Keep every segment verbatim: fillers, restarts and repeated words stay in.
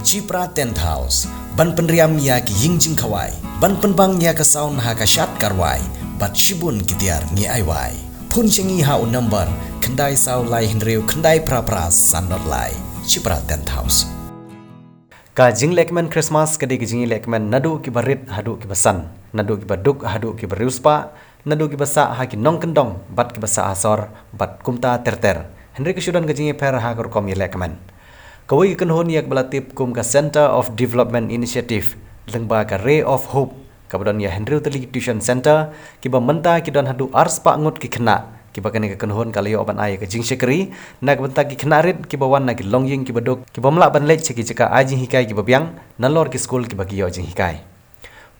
Chipra Tent House, ban pynriam ïa ki ïing jingkhawai, ban pynbang ïa ka sound ha ka shad ka rwai, bad shibun ki tiar ngi ai wai. Phone sha ngi ha u number khyndai saw lai hynriew khyndai phra phra san nod lai. Chipra Tent House. Ka jinglehkmen Christmas ka dei ka jingïalehkmen naduh kiba rit haduh kiba san, naduh kiba duk haduh kiba riewspah, naduh kiba sah ha ki nongkyndong bad kiba sah ha sor, bad kumta ter ter. Hynrei ka shu don ka jingïapher ha ka rukom ïalehkmen. Kawei ka kynhun ïa kaba la tip kum ka Centre of Development Initiative, lyngba ka Ray of Hope, kaba don ïa hynriew tylli ki tuition centre, kiba mynta ki don haduh arspah ngut ki khynnah, kiba kane ka kynhun ka la ïoh ban ai ïa ka jingshakri na ka bynta ki khynnah rit kiba wan na ki longïing kiba duk, kiba ym lah ban leit sha ki jaka ai jinghikai kiba biang, nalor ki skul kiba ki ïoh jinghikai.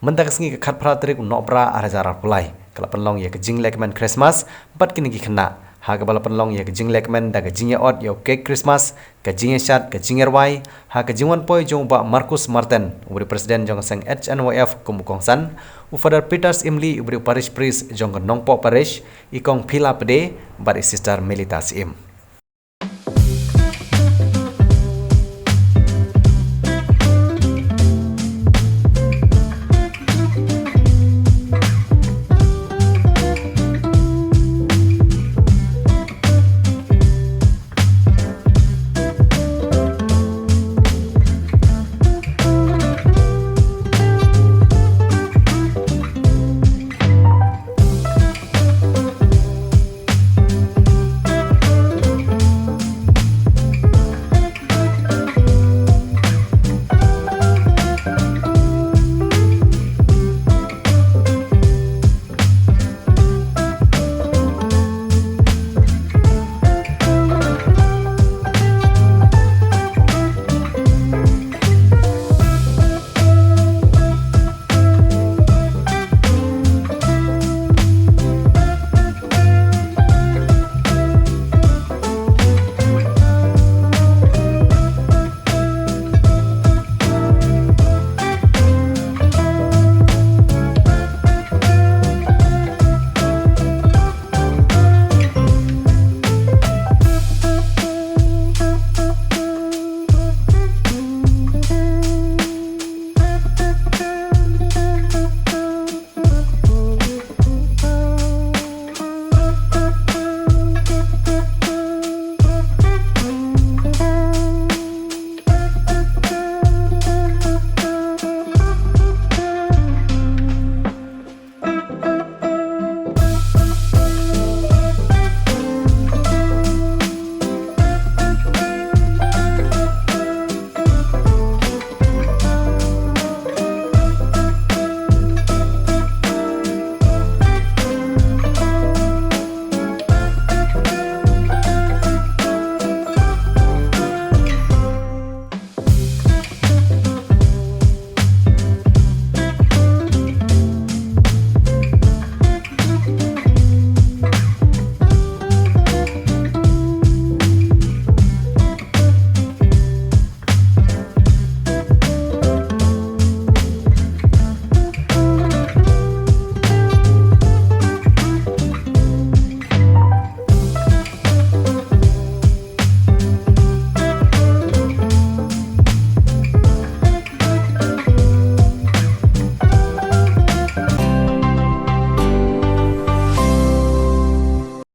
Mynta ka sngi ka khatphra tarik u Nohprah ar hajar arphew lai, ka la pynlong ïa ka jinglehkmen Christmas bad kine ki khynnah, ha kaba la pynlong ïa ka jinglehkmen da ka jingïaot ïa u cake Christmas, ka jingïashad, ka jingïarwai, ha ka jingwan poi jong u Bah Marcus Martin, uba dei u president jong ka seng H N Y F kum u kongsan, u Father Peter Syiemlieh, uba dei u parish priest jong ka Nongpoh Parish, i Kong Phila Pde, bad i Sister Melita Syiem.